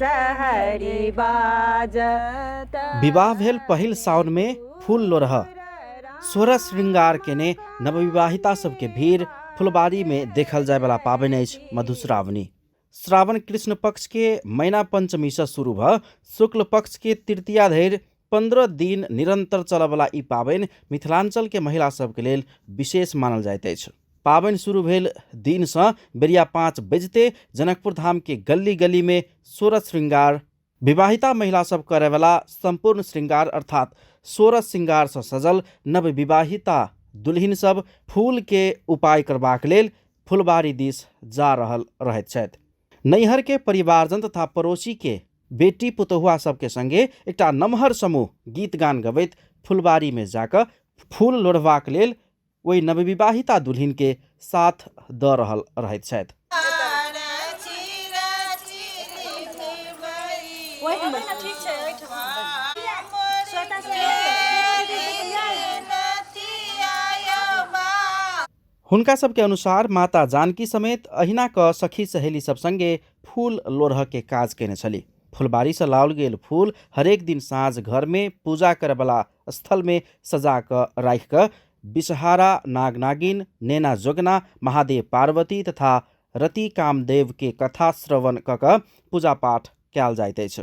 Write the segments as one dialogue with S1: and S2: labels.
S1: विषहरी बाजत।
S2: विवाह भेल पहिल साउन में फूल लोरह सोरह श्रृंगार केने नवविवाहिता सबके भीड़ फुलबाड़ी में देखल जाय वाला पाबनि अछि मधुश्रावणी। श्रावण कृष्ण पक्ष के मैना पंचमी से शुरू भ शुक्ल पक्ष के तृतीया धरि 15 दिन निरंतर चलऽवला ई पाबनि मिथिलांचल के महिला सबके लेल विशेष मानल जाइत अछि। पाबनि शुरू भेल दिनसँ बेरिया 5 बजिते जनकपुर धाम के गली गली में सोरह श्रृंगार विवाहिता महिला सब करैवला संपूर्ण श्रृंगार अर्थात सोरह श्रृंगार से सजल नवविवाहिता दुल्हिन सब फूल के उपाय करबाक लेल फुलबाड़ी दिस जा रहल रहैत छथि। नैहर के परिवारजन तथा पड़ोसी के बेटी पुतहुआ सबके संगे एकटा नमहर समूह गीत गान गबैत फुलबाड़ी में जाकऽ फूल लोढ़बाक लेल ओहि नवविवाहिता दुल्हिन के साथ दऽ रहल रहैत छथि। हुनका सबके अनुसार माता जानकी समेत अहिना क सखी सहेली सब संगे फूल लोढ़ऽ के काज केने छली। फुलबाड़ी से लाओल गेल फूल हरेक दिन साँझ घर में पूजा करबला स्थल में सजा कऽ राखि कऽ विषहारा, नागनागिन, नेना जोगना, महादेव पार्वती तथा रति कामदेव के कथा श्रवण कऽ कऽ पूजा पाठ कयल जाइत अछि।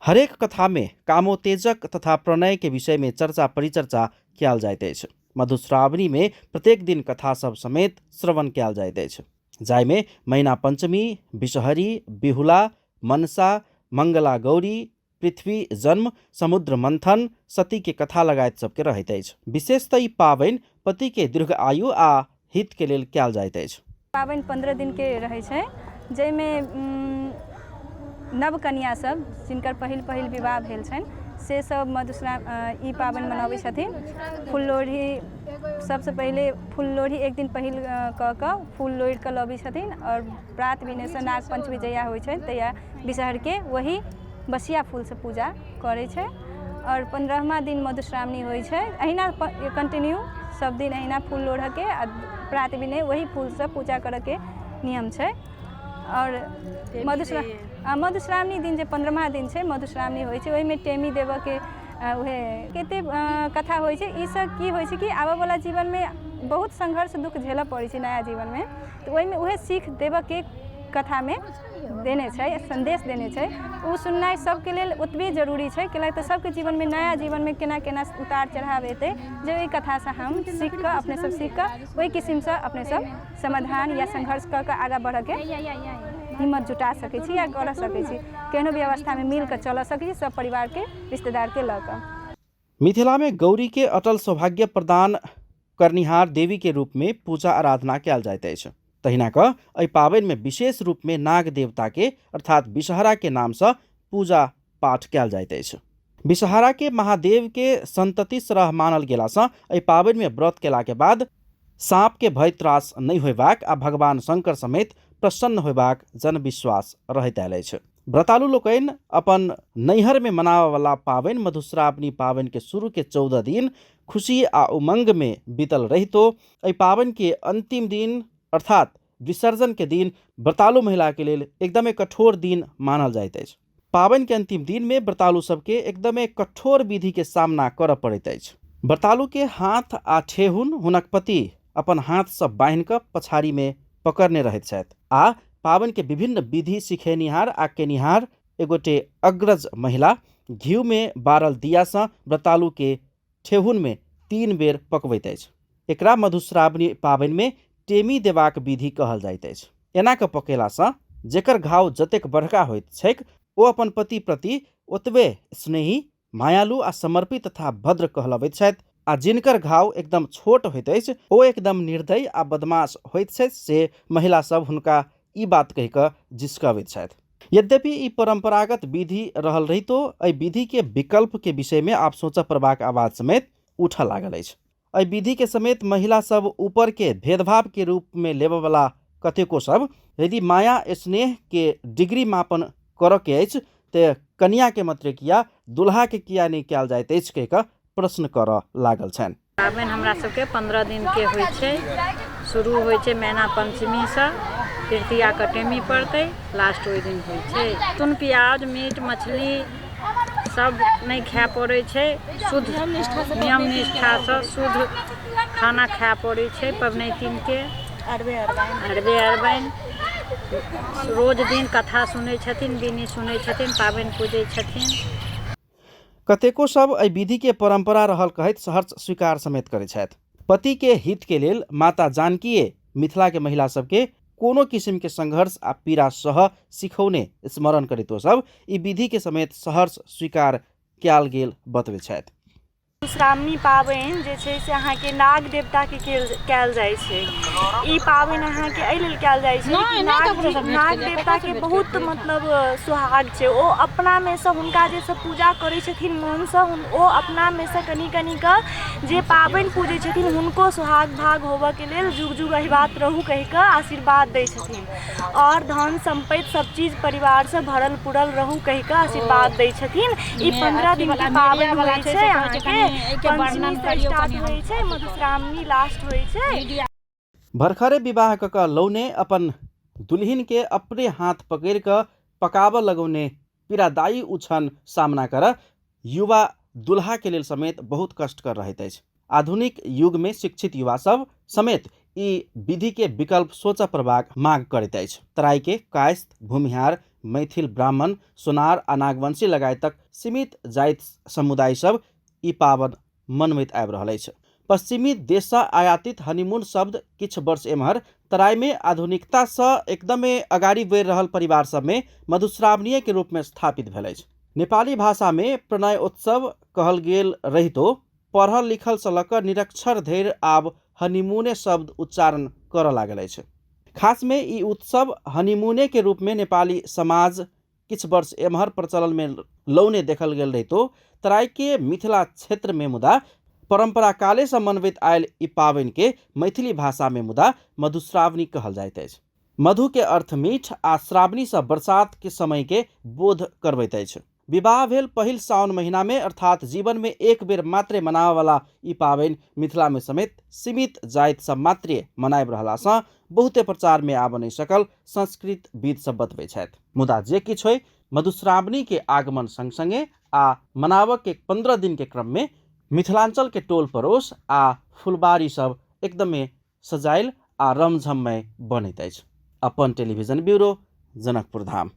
S2: हरेक कथा में कामोत्तेजक तथा प्रणय के विषय में चर्चा परिचर्चा कयल जाइत अछि। मधुश्रावणी में प्रत्येक दिन कथा सब समेत श्रवण कयल जाइत अछि, जाहिमे मैना पंचमी, विषहरी, बिहुला, मनसा, मंगला गौरी, पृथ्वी जन्म, समुद्र मंथन, सती के कथा लगायत सबके रहैत अछि। विशेषतः ई पाबनि पति के दीर्घ आयु आ हित के लेल कयल जाइत अछि।
S3: पाबनि 15 दिन के रहै छै, जाहिमे नव कनिया सब जिनकर पहिल पहिल विवाह भेल छनि से सब मधुश्रावणी ई पाबनि मनाबै छथिन। फूल लोढ़ी सबसँ पहिले फूल लोढ़ी एक दिन पहिल कऽ कऽ फूल लोढ़ि कऽ लबै छथिन आओर प्रात भेनेसँ नाग पञ्चमी जहिया होइ छै तहिया विषहरके वही बसिया फूलसँ पूजा करै छै। आओर 15वां दिन मधुश्रावणी होइ छै, अहिना कंटिन्यू सब दिन अहिना फूल लोढ़ऽके आ प्रात भेने वही फूलसँ पूजा करऽके नियम छै। आओर मधुश्रावणी दिन जे 15वां दिन छै मधुश्रावणी होइ छै, ओहिमे टेमी देबऽके उहे कते कथा होइ छै। ई सब की होइ छै कि आबऽवला जीवनमे बहुत संघर्ष दुःख झेलऽ पड़ै छै नया जीवनमे, तऽ ओहिमे उहे सीख देबऽके कथामे देने छै, सन्देश देने छै। ओ सुननाइ सबके लेल ओतबे जरूरी छै, कैला तऽ सबके जीवनमे नया जीवनमे केना केना उतार चढ़ाव एतै, जे ओहि कथासँ हम सीख कऽ अपने सब सीख कऽ ओहि किसिमसँ अपने सब समाधान या संघर्ष कऽ कऽ आगाँ बढ़ऽके हिम्मत जुटा सकै छी या करऽ सकै छी, केहनो व्यवस्थामे मिल कऽ चलऽ सकै छी सब परिवारके रिश्तेदारके लऽ कऽ।
S2: मिथिला में गौरी के अटल सौभाग्य प्रदान करनिहार देवी के रूप में पूजा आराधना कयल जाइत अछि। तहिना कऽ एहि पाबनि में विशेष रूप में नाग देवता के अर्थात विषहरा के नाम सँ पूजा पाठ कयल जाइत अछि। विषहरा के महादेव के संतति सरह मानल गेला सँ एहि पाबनि में व्रत केला के बाद साँप के भय त्रास नहि होयबाक आ भगवान शंकर समेत प्रसन्न होयबाक जनविश्वास रहैत आयल अछि। व्रतालु लोकनि अपन नैहर में मनाबऽवला पाबनि मधुश्रावणी पाबनि के शुरू के 14 दिन खुशी आ उमंग में बीतल रहितो एहि पाबनि के अंतिम दिन अर्थात विसर्जन के दिन व्रतालु महिला के लेल एकदमे कठोर दिन मानल जाइत अछि। पाबनि के अंतिम दिन में व्रतालु सबके एकदमे कठोर विधि के सामना करऽ पड़ैत अछि। व्रतालु के हाथ आ ठेहुन हुनक पति अपन हाथ सँ बान्हि कऽ पछाड़ी में पकड़ने रहैत छथि आ पाबनि के विभिन्न विधि सिखेनिहार आ केनिहार एगोटे अग्रज महिला घिउ में बारल दिया सँ व्रतालु के ठेहुन में 3 बेर पकबैत अछि। एकरा मधुश्रावणी पाबनि में टेमी देबाक विधि कहल जाइत अछि। एना कऽ पकेला सँ जेकर घाव जतेक बड़का होइत छैक ओ अपन पति प्रति ओतबे स्नेही, मायालु आ समर्पित तथा भद्र कहलबैत छथि आ जिनकर घाव एकदम छोट होइत अछि ओ एकदम निर्दयी आ बदमाश होइत छथि से महिला सब हुनका ई बात कहि कऽ जिसकबैत छथि। यद्यपि ई परंपरागत विधि रहल रहितो एहि विधि के विकल्प के विषय में आब सोचऽ पड़बाक आवाज समेत उठऽ लागल अछि। एहि विधि के समेत महिला सब ऊपर के भेदभाव के रूप में लेबऽवला कतेको सब यदि माया स्नेह के डिग्री मापन करऽ के अछि तऽ कनिया के मात्रे किया दुल्हा के किया नहि कयल जाइत अछि कहि कऽ प्रश्न करऽ लागल छनि।
S4: पाबनि हमरा सबके 15 दिनके होइ छै। शुरू होइ छै मैना पञ्चमीसँ,
S1: तृतीयाके टेमी पड़तै, लास्ट ओहि दिन होइ छै। लहसुन प्याज मीट मछली सब नहि खाय पड़ै छै। शुद्ध नियम निष्ठासँ शुद्ध खाना खाय पड़ै छै पबनैतिनके। अरबे अरबाइन रोज दिन कथा सुनै छथिन, बिनी सुनै छथिन, पाबनि पूजै छथिन।
S2: कतेको सब एहि विधि के परंपरा रहल कहैत सहर्ष स्वीकार समेत करैत छथि। पति के हित के लेल माता जानकीये मिथिला के महिला सबके कोनो किसिम के संघर्ष आ पीड़ा सह सिखौने स्मरण करैत ओ सब ई विधि के समेत सहर्ष स्वीकार कयल गेल बतबै छथि।
S4: मधुश्रावणी पाबनि जे छै से अहाँके नाग देवताके कयल जाइ छै। ई पाबनि अहाँके एहि लेल कयल जाइ छै कि नाग नाग देवताके बहुत मतलब सोहाग छै। ओ अपनामे सँ हुनका जे सब पूजा करै छथिन मोनसँ, ओ अपनामे सँ कनि कनि कऽ जे पाबनि पूजै छथिन हुनको सोहाग भाग होबऽके लेल जुग जुग अहिबात रहू कहिकऽ आशीर्वाद दै छथिन आओर धन सम्पत्ति सब चीज परिवारसँ भरल पुरल रहू कहिकऽ आशीर्वाद दै छथिन। ई 15 दिनके पाबनि होइ छै, अहाँके पञ्चमीसँ स्टार्ट होइ छै, मधुश्रावणी लास्ट होइ छै।
S2: भरखरे विवाह कऽ कऽ लौने अपन दुल्हिन के अपने हाथ पकड़ि कऽ पकाबऽ लगौने पीड़ादायी उछन सामना करऽ युवा दुल्हा के लेल समेत बहुत कष्टकर रहैत अछि। आधुनिक युग में शिक्षित युवा सब समेत ई विधि के विकल्प सोचऽ पड़बाक मांग करैत अछि। तराई के कायस्थ, भूमिहार, मैथिल ब्राह्मण, सोनार आ नागवंशी लगायतक सीमित जाति समुदाय सब ई पाबनि मनबैत आबि रहल अछि। पश्चिमी देशसँ आयातित हनीमून शब्द किछु वर्ष एम्हर तराईमे आधुनिकतासँ एकदमे अगाडि बढ़ि रहल परिवार सबमे मधुश्रावणीयके रूपमे स्थापित भेल अछि। नेपाली भाषामे प्रणयोत्सव कहल गेल रहितो पढ़ल लिखलसँ लऽ कऽ निरक्षर धरि आब हनीमूने शब्द उच्चारण करऽ लागल अछि। खासमे ई उत्सव हनीमूनेके रूपमे नेपाली समाज किछु वर्ष एम्हर प्रचलनमे लौने देखल गेल रहितो तराईके मिथिला क्षेत्रमे मुदा परम्परा कालेसँ मनबैत आयल ई पाबनिके मैथिली भाषामे मुदा मधुश्रावणी कहल जाइत अछि। मधुके अर्थ मीठ आ श्रावणीसँ बरसातके समयके बोध करबैत अछि। विवाह भेल पहिल साओन महीनामे अर्थात जीवनमे एक बेर मात्रे मनाबयवला ई पाबनि मिथिलामे समेत सीमित जाति सब मात्रे मनाबि रहलासँ बहुते प्रचारमे आबऽ नहि सकल संस्कृत विद सब बतबै छथि। मुदा जे किछु होइ, मधुश्रावणी के आगमन संग संगे आ मनाबऽ के 15 दिन के क्रम में मिथिलांचल के टोल पड़ोस आ फुलबाड़ी सब एकदमे सजायल आ रमझममय बनैत अछि। अपन टेलीविजन ब्यूरो, जनकपुर धाम।